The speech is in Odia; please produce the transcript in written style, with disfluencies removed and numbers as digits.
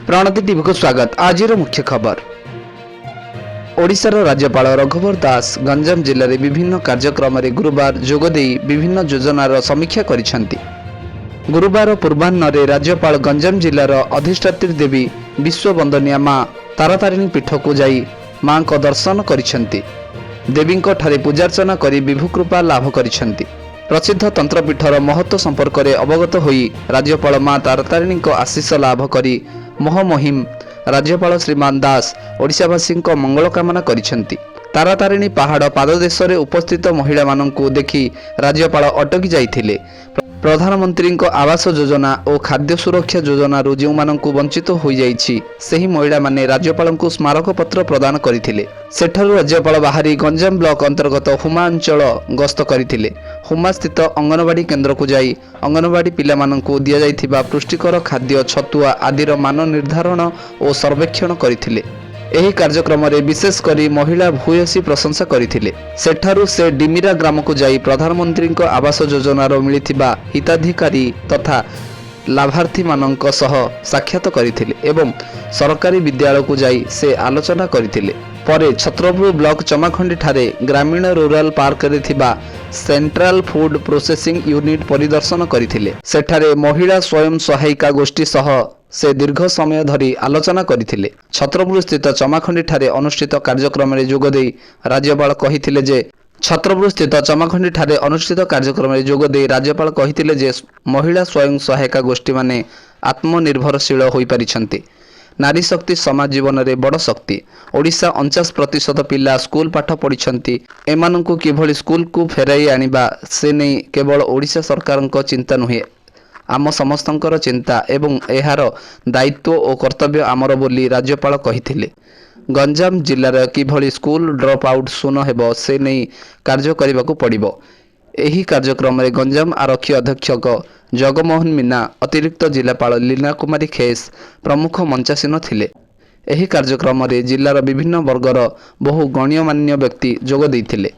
ପ୍ରଣତି ଟିଭିକୁ ସ୍ୱାଗତ। ଆଜିର ମୁଖ୍ୟ ଖବର, ଓଡ଼ିଶାର ରାଜ୍ୟପାଳ ରଘୁବର ଦାସ ଗଞ୍ଜାମ ଜିଲ୍ଲାରେ ବିଭିନ୍ନ କାର୍ଯ୍ୟକ୍ରମରେ ଗୁରୁବାର ଯୋଗଦେଇ ବିଭିନ୍ନ ଯୋଜନାର ସମୀକ୍ଷା କରିଛନ୍ତି। ଗୁରୁବାର ପୂର୍ବାହ୍ନରେ ରାଜ୍ୟପାଳ ଗଞ୍ଜାମ ଜିଲ୍ଲାର ଅଧିଷ୍ଠାତ୍ରୀ ଦେବୀ ବିଶ୍ୱବନ୍ଦନୀୟା ମା ତାରାତାରିଣୀ ପୀଠକୁ ଯାଇ ମାଙ୍କ ଦର୍ଶନ କରିଛନ୍ତି। ଦେବୀଙ୍କଠାରେ ପୂଜାର୍ଚ୍ଚନା କରି ବିଭୁକୃପା ଲାଭ କରିଛନ୍ତି। ପ୍ରସିଦ୍ଧ ତନ୍ତ୍ରପୀଠର ମହତ୍ତ୍ୱ ସମ୍ପର୍କରେ ଅବଗତ ହୋଇ ରାଜ୍ୟପାଳ ମା ତାରାତାରିଣୀଙ୍କ ଆଶିଷ ଲାଭ କରି ମହାମହିମ ରାଜ୍ୟପାଳ ଶ୍ରୀମାନ ଦାସ ଓଡ଼ିଶାବାସୀଙ୍କ ମଙ୍ଗଳ କାମନା କରିଛନ୍ତି। ତାରାତାରିଣୀ ପାହାଡ଼ ପାଦଦେଶରେ ଉପସ୍ଥିତ ମହିଳାମାନଙ୍କୁ ଦେଖି ରାଜ୍ୟପାଳ ଅଟକି ଯାଇଥିଲେ। ପ୍ରଧାନମନ୍ତ୍ରୀଙ୍କ ଆବାସ ଯୋଜନା ଓ ଖାଦ୍ୟ ସୁରକ୍ଷା ଯୋଜନାରୁ ଯେଉଁମାନଙ୍କୁ ବଞ୍ଚିତ ହୋଇଯାଇଛି, ସେହି ମହିଳାମାନେ ରାଜ୍ୟପାଳଙ୍କୁ ସ୍ମାରକପତ୍ର ପ୍ରଦାନ କରିଥିଲେ। ସେଠାରୁ ରାଜ୍ୟପାଳ ବାହାରି ଗଞ୍ଜାମ ବ୍ଲକ ଅନ୍ତର୍ଗତ ହୁମା ଅଞ୍ଚଳ ଗସ୍ତ କରିଥିଲେ। ହୁମାସ୍ଥିତ ଅଙ୍ଗନବାଡ଼ି କେନ୍ଦ୍ରକୁ ଯାଇ ଅଙ୍ଗନବାଡ଼ି ପିଲାମାନଙ୍କୁ ଦିଆଯାଇଥିବା ପୁଷ୍ଟିକର ଖାଦ୍ୟ, ଛତୁଆ ଆଦିର ମାନ ନିର୍ଦ୍ଧାରଣ ଓ ସର୍ବେକ୍ଷଣ କରିଥିଲେ। ଏହି କାର୍ଯ୍ୟକ୍ରମରେ ବିଶେଷ କରି ମହିଳା ଭୂୟସୀ ପ୍ରଶଂସା କରିଥିଲେ। ସେଠାରୁ ସେ ଡିମିରା ଗ୍ରାମକୁ ଯାଇ ପ୍ରଧାନମନ୍ତ୍ରୀଙ୍କ ଆବାସ ଯୋଜନାର ମିଳିଥିବା ହିତାଧିକାରୀ ତଥା ଲାଭାର୍ଥୀମାନଙ୍କ ସହ ସାକ୍ଷାତ କରିଥିଲେ ଏବଂ ସରକାରୀ ବିଦ୍ୟାଳୟକୁ ଯାଇ ସେ ଆଲୋଚନା କରିଥିଲେ। ପରେ ଛତ୍ରପୁର ବ୍ଲକ ଚମାଖଣ୍ଡିଠାରେ ଗ୍ରାମୀଣ ରୁରାଲ ପାର୍କରେ ଥିବା ସେଣ୍ଟ୍ରାଲ ଫୁଡ୍ ପ୍ରୋସେସିଂ ୟୁନିଟ୍ ପରିଦର୍ଶନ କରିଥିଲେ। ସେଠାରେ ମହିଳା ସ୍ୱୟଂ ସହାୟିକା ଗୋଷ୍ଠୀ ସହ ସେ ଦୀର୍ଘ ସମୟ ଧରି ଆଲୋଚନା କରିଥିଲେ। ଛତ୍ରପୁର ସ୍ଥିତ ଚମାଖଣ୍ଡିଠାରେ ଅନୁଷ୍ଠିତ କାର୍ଯ୍ୟକ୍ରମରେ ଯୋଗଦେଇ ରାଜ୍ୟପାଳ କହିଥିଲେ ଯେ ଛତ୍ରପୁର ସ୍ଥିତ ଚମାଖଣ୍ଡିଠାରେ ଅନୁଷ୍ଠିତ କାର୍ଯ୍ୟକ୍ରମରେ ଯୋଗଦେଇ ରାଜ୍ୟପାଳ କହିଥିଲେ ଯେ ମହିଳା ସ୍ୱୟଂ ସହାୟିକା ଗୋଷ୍ଠୀମାନେ ଆତ୍ମନିର୍ଭରଶୀଳ ହୋଇପାରିଛନ୍ତି। ନାରୀ ଶକ୍ତି ସମାଜ ଜୀବନରେ ବଡ଼ ଶକ୍ତି। ଓଡ଼ିଶା 49% ପିଲା ସ୍କୁଲ ପାଠ ପଢ଼ିଛନ୍ତି। ଏମାନଙ୍କୁ କିଭଳି ସ୍କୁଲକୁ ଫେରାଇ ଆଣିବା, ସେ ନେଇ କେବଳ ଓଡ଼ିଶା ସରକାରଙ୍କ ଚିନ୍ତା ନୁହେଁ, ଆମ ସମସ୍ତଙ୍କର ଚିନ୍ତା ଏବଂ ଏହାର ଦାୟିତ୍ୱ ଓ କର୍ତ୍ତବ୍ୟ ଆମର ବୋଲି ରାଜ୍ୟପାଳ କହିଥିଲେ। ଗଞ୍ଜାମ ଜିଲ୍ଲାର କିଭଳି ସ୍କୁଲ ଡ୍ରପ୍ ଆଉଟ୍ ଶୂନ ହେବ, ସେ ନେଇ କାର୍ଯ୍ୟ କରିବାକୁ ପଡ଼ିବ। ଏହି କାର୍ଯ୍ୟକ୍ରମରେ ଗଞ୍ଜାମ ଆରକ୍ଷୀ ଅଧୀକ୍ଷକ ଜଗମୋହନ ମୀନା, ଅତିରିକ୍ତ ଜିଲ୍ଲାପାଳ ଲୀନା କୁମାରୀ ଖେସ୍ ପ୍ରମୁଖ ମଞ୍ଚାସୀନ ଥିଲେ। ଏହି କାର୍ଯ୍ୟକ୍ରମରେ ଜିଲ୍ଲାର ବିଭିନ୍ନ ବର୍ଗର ବହୁ ଗଣ୍ୟମାନ୍ୟ ବ୍ୟକ୍ତି ଯୋଗ ଦେଇଥିଲେ।